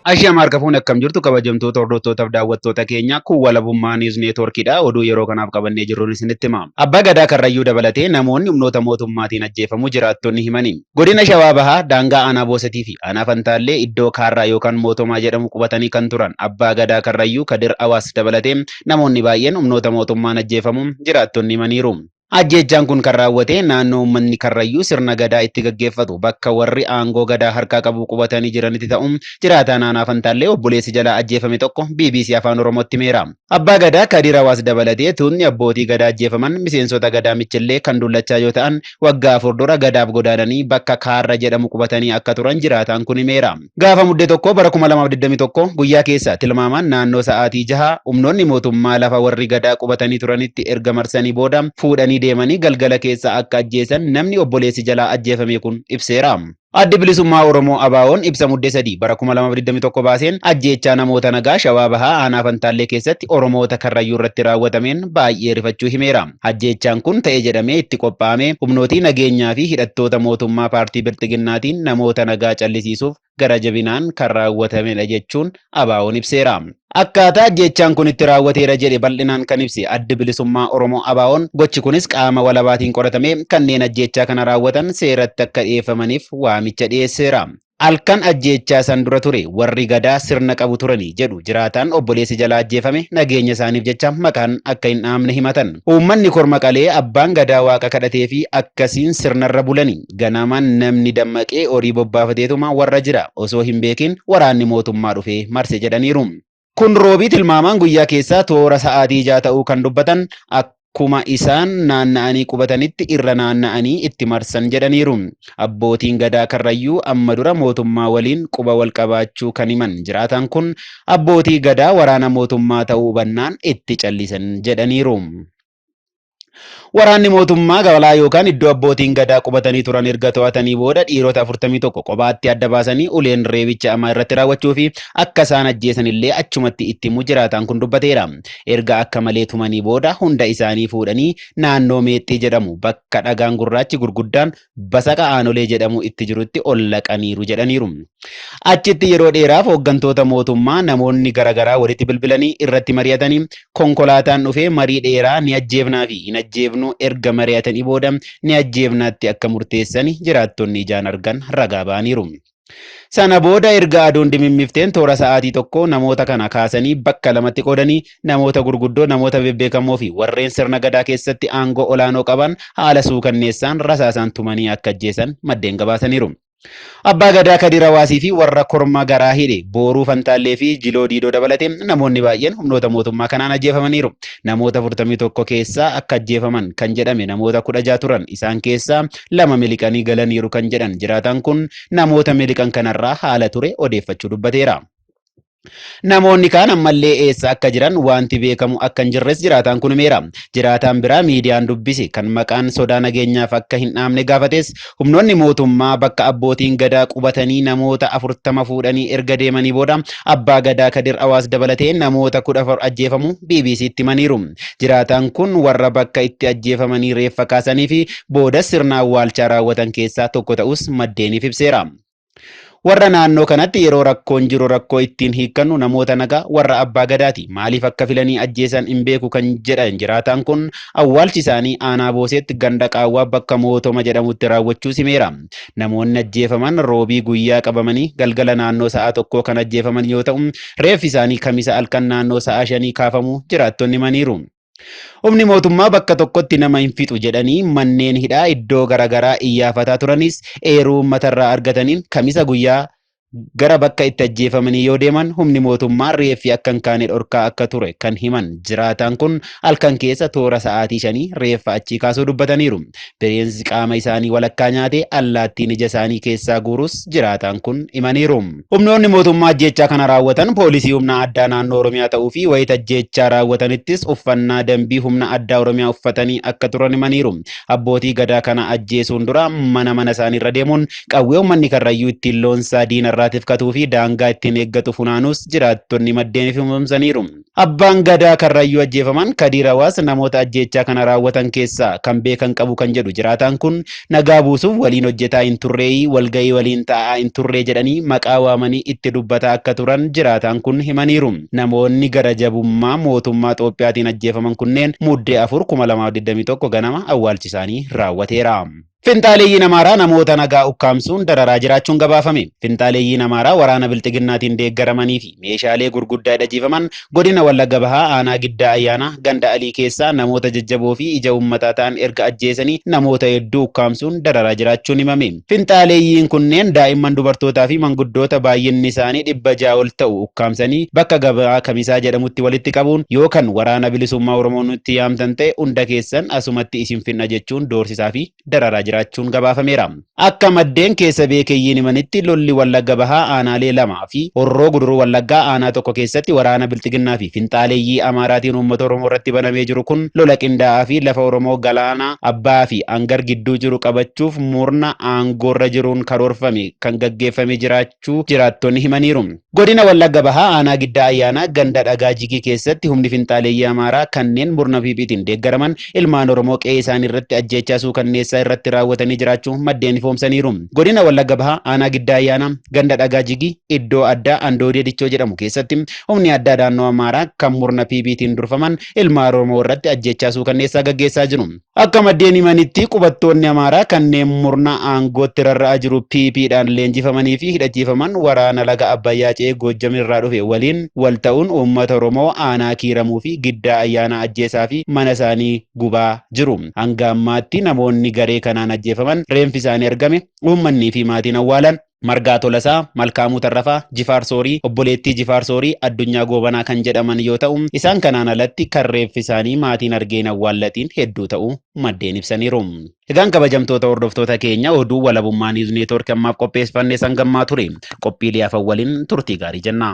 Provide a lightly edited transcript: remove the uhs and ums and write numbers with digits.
Ashama harka fuune akkam jirtu kabajamtoota hordoftootaaf daawwattoota keenya kun Walabummaa News Networkidha. Oduu yeroo kanaaf qabannee jirruun isinitti hima. Abbaa Gadaa Karrayyuu dabalatee namoonni humnoota mootummaatiin ajjeefamuu jiraattonni himani. Godina Shawaa Bahaa daangaa aanaa Boosetii fi aanaa Fantaallee iddoo Kaarraa yookaan Mootomaa jedhamu qubatanii kan turan Abbaa Gadaa Karrayyuu Kadir Awaas dabalatee namoonni baay'een humnoota mootummaan ajjeefamuu jiraattonni himaniiru. Ajjeechaan kun kan raawwate naannoo uummanni Karrayyuu sirna Gadaa itti gaggeeffatu bakka warri aangoo Gadaa harkaa qabu qubatanii jiranitti ta'uu jiraataan aanaa Fantaallee obboleessi jalaa ajjeefame tokko bbc Afaan Oromootti himeera. Abbaa Gadaa Kadiir Hawaas dabalatee tuutni abbootii Gadaa ajjeefaman miseensota Gadaa Michillee kan dullachaa yoo ta'an waggaa 4 dura Gadaaf godaananii bakka Kaarra jedhamu qubatanii akka turan jiraataan kun himeera. Gaafa Mudde 1 bara 2021 guyyaa keessa tilmaamaan naannoo sa'aatii jahaa humnoonni mootummaa lafa warri Gadaa qubatanii turanitti erga marsanii booda fuudhanii deemanii galgala keessa akka ajjeesan namni obboleessi jalaa ajjeefame kun ibseera. Addi Bilisummaa Oromoo ABOn ibsa Mudde 3 bara 2021 baaseen ajjeechaa namoota nagaa Shawaa Bahaa aanaa Fantaallee keessatti Oromoota Karrayyuu irratti raawwatameen baay'ee rifachuu himeera. Ajjeechaan kun ta'e jedhamee itti qophaa'amee humnootii nageenyaa fi hidhattoota mootummaa paartii Bilxiginnaatiin namoota nagaa callisiisuuf gara jabinaan kan raawwatamedha jechuun ABOn ibseera. Akkaataa ajjeechaan kun itti raawwateera jedhe bal'inaan kan ibse Addi Bilisummaa Oromoo ABOn gochi kunis qaama walabaatiin qoratamee kanneen ajjeechaa kana raawwatan seeratti akka dhiyeeffamaniif waamicha dhiyeesseera. Halkan ajjeechaa san dura ture warri Gadaa sirna qabu turani jedhu jiraataan obboleessi jalaa ajjeefame nageenya isaaniif jecha maqaan akka hin dhahamne himatan. Uummanni korma qalee abbaan Gadaa Waaqa kadhateefii akkasiin sirnarra bulani. Ganamaan namni dammaqee horii bobbaafateetuma warra jira osoo hin beekin waraanni mootummaa dhufee marse jedhaniiru. Kun Roobii tilmaamaan guyyaa keessaa toora sa'aatii 6 ta'uu kan dubbatan akkuma isaan naanna'anii qubatanitti irra naanna'anii itti marsan jedhaniiru. Abbootiin Gadaa Karrayyuu amma dura mootummaa waliin quba wal qabaachuu kan himan jiraataan kun abbootii Gadaa waraana mootummaa ta'uu hubannaan itti callisan jedhaniiru. Waraanni mootummaa galaa yookaan iddoo abbootiin gadaa qubatanii turan erga to'atanii booda dhiirota 41 kophaatti adda baasanii uleen reebicha amaa irratti raawwachuu fi akka isaan ajjeesan illee achumatti itti himuu jiraataan kun dubbateera. Erga akka malee tumanii booda hunda isaanii fuudhanii naannoo Meexxii jedhamu bakka dhagaan gurraachi gurguddaan Basaqa Aanolee jedhamu itti jirutti ol laqaniiru jedhaniiru. Achitti yeroo dheeraaf hooggantoota mootummaa namoonni garagaraa walitti bilbilanii irratti mari'atanii konkolaataan dhufee marii dheeraa ni ajjeefnaa fi hin ajjeefnuu erga mari'atanii booda ni ajjeefnaatti akka murteessani jiraattonni ijaan argan ragaa ba'aniiru. Sana booda erga aduun dimimmifteen toora sa'aatii tokkoo namoota kana kaasanii bakka lamatti qoodanii namoota gurguddoo, namoota bebbeekamoo fi warreen sirna Gadaa keessatti aangoo olaanoo qaban haala suukanneessaan rasaasaan tumanii akka ajjeesan maddeen gabaasaniiru. Abbaa Gadaa Kadir Hawaasii fi warra korma garaa hidhe Booruu Fantaallee fi Jiloo Diidoo dabalatee namoonni baay'een humnoota mootummaa kanaan ajjeefamaniiru. Namoota 41 keessaa akka ajjeefaman kan jedhame namoota 16 turan. Isaan keessaa 2 miliqanii galaniiru kan jedhan jiraataan kun namoota miliqan kanarraa haala ture odeeffachuu dubbateera. Namoonni kaan ammallee eessa akka jiran waanti beekamu akka hin jirres jiraataan kun himeera. Jiraataan biraa miidiyaan dubbise kan maqaan sodaa nageenyaaf akka hin dhaamne gaafates humnoonni mootummaa bakka abbootiin gadaa qubatanii namoota 40 fuudhanii erga deemanii booda abbaa gadaa Kadir Awaas dabalatee namoota 14 ajjeefamuu BBCtti himaniiru. Jiraataan kun warra bakka itti ajjeefamanii reeffa kaasanii fi boodas sirna awwaalchaa raawwatan keessaa tokko ta'uus maddeeniif ibseera. Warra naannoo kanatti yeroo rakkoon jiru rakkoo ittiin hiikkannu namoota nagaa warra abbaa gadaati. Maaliif akka filanii ajjeesan hin beeku kan jedhan jiraataan kun awwaalchi isaanii aanaa Booseetti ganda Qaawwaa bakka Mootoma jedhamutti raawwachuus himeera. Namoonni ajjeefaman Roobii guyyaa qabamanii galgala naannoo sa'a tokkoo kan ajjeefaman yoo ta'u, reeffi isaanii Kamisa halkan naannoo sa'a shanii kaafamuu jiraattonni himaniiru. Humni mootummaa bakka tokkotti nama hin fixu jedhanii manneen hidhaa iddoo garaagaraa iyyaafataa turanis eeruu uummatarraa argataniin Kamisa guyyaa gara bakka itti ajjeefamanii yoo deeman humni mootummaa reeffi akka hin kaane dhorkaa akka ture kan himan jiraataan kun halkan keessa toora sa'aatii shanii reeffa achii kaasuu dubbataniiru. Bineensi qaama isaanii walakkaa nyaate allaattiin ija isaanii keessaa guurus jiraataan kun himaniiru. Humnoonni mootummaa ajjeechaa kana raawwatan poolisii humna addaa naannoo Oromiyaa ta'uu fi wayita ajjeechaa raawwatanittis uffannaa dambii humna addaa Oromiyaa uffatanii akka turan himaniiru. Abbootii gadaa kana ajjeesuun dura mana mana isaaniirra deemuun qawwee uummanni Karrayyuu ittiin loonsaa diinarraa tifkatuu fi daangaa ittiin eeggatu funaanuus jiraattonni maddeeniif himamsaniiru. Abbaan Gadaa Karrayyuu ajjeefaman Kadiir Hawaas namoota ajjeechaa kana raawwatan keessaa kan beekan qabu kan jedhu jiraataan kun, nagaa buusuuf waliin hojjetaa hin turreeyii, walgahii waliin taa'aa hin turree jedhanii maqaa waamanii itti dubbataa akka turan jiraataan kun himaniiru. Namoonni gara jabummaa mootummaa Xoophiyaatiin ajjeefaman kunneen Muddee 4, 2021 ganama awwaalchi isaanii raawwateera. Finxaaleeyyiin Amaaraa namoota nagaa ukkaamsuun dararaa jiraachuun gabaafame. Finxaaleeyyiin Amaaraa waraana Bilxiginnaatiin deeggaramanii fi meeshaalee gurguddaa hidhachiifaman godina Wallagga Bahaa aanaa Giddaa Ayyaanaa ganda Alii keessaa namoota jajjaboo fi ija uummataa ta'an erga ajjeesanii namoota hedduu ukkaamsuun dararaa jiraachuun himame. Finxaaleeyyiin kunneen daa'imman, dubartootaa fi manguddoota baay'inni isaanii 600 ol ta'u ukkaamsanii bakka gabaa Kamisaa jedhamutti walitti qabuun yoo kan Waraana Bilisummaa Oromoo nutti yaamtan ta'e hunda keessan asumatti isin finna jechuun doorsisaa fi dararaa jiraachuun gabaafameera. Akka maddeen keessa beekeyyiin himanitti lolli Wallagga Bahaa aanaalee 2 fi Horroo Guduruu Wallaggaa aanaa 1 keessatti waraana Bilxiginnaa fi finxaaleeyyii Amaaraatiin uummata Oromoo irratti banamee jiru kun lola qindaa'aa fi lafa Oromoo Galaana Abbaa fi Angar gidduu jiru qabachuuf murna aangoorra jiruun karoorfame kan gaggeeffame jiraachuu jiraattonni himaniiru. Godina Wallagga Bahaa aanaa Giddaa Ayyaanaa ganda Dhagaa Jigii keessatti humni finxaaleeyyii Amaaraa kanneen murna PPtiin deeggaraman ilmaan Oromoo qe'ee isaanii irratti ajjeechaa suukanneessaa irratti raawwatanii jiraachuu maddeen ifoomsaniiru. Godina Wallagga Bahaa aanaa Giddaa Ayyaanaa ganda Dhagaa Jigii iddoo addaa Andoodee Dichoo jedhamu keessatti humni addaa naannoo Amaaraa kan murna PPtiin durfaman ilmaan Oromoo irratti ajjeechaa suukanneessaa gaggeessaa jiru. Akka maddeen himanitti qubattoonni Amaaraa kanneen murna aangootti rarra'aa jiru PPdhaan leenjifamanii fi hidhachiifaman waraana laga Abbayyaa ce'ee Goojjam irraa dhufe waliin wal ta'uun uummata Oromoo aanaa Kiiramuu fi Giddaa Ayyaanaa ajjeesaa fi mana isaanii gubaa jiru. Hanga ammaatti namoonni garee kanaan ajjeefaman reenfi isaanii argame uummannii fi maatiin awwaalan Margaa Tolasaa, Malkaamuu Tarrafaa, Jifaar Soorii, obboleettii Jifaar Soorii, Addunyaa Goobanaa kan jedhaman yoo ta'u, isaan kanaan alatti kan reeffi isaanii maatiin argee hin awwaallatiin hedduu ta'uu maddeen ibsaniiru. Egaan kabajamtoota hordoftoota keenya oduu Walabummaa News Network ammaaf qopheeffanne sangammaa ture. Qophiilee hafan waliin turtii gaarii jenna.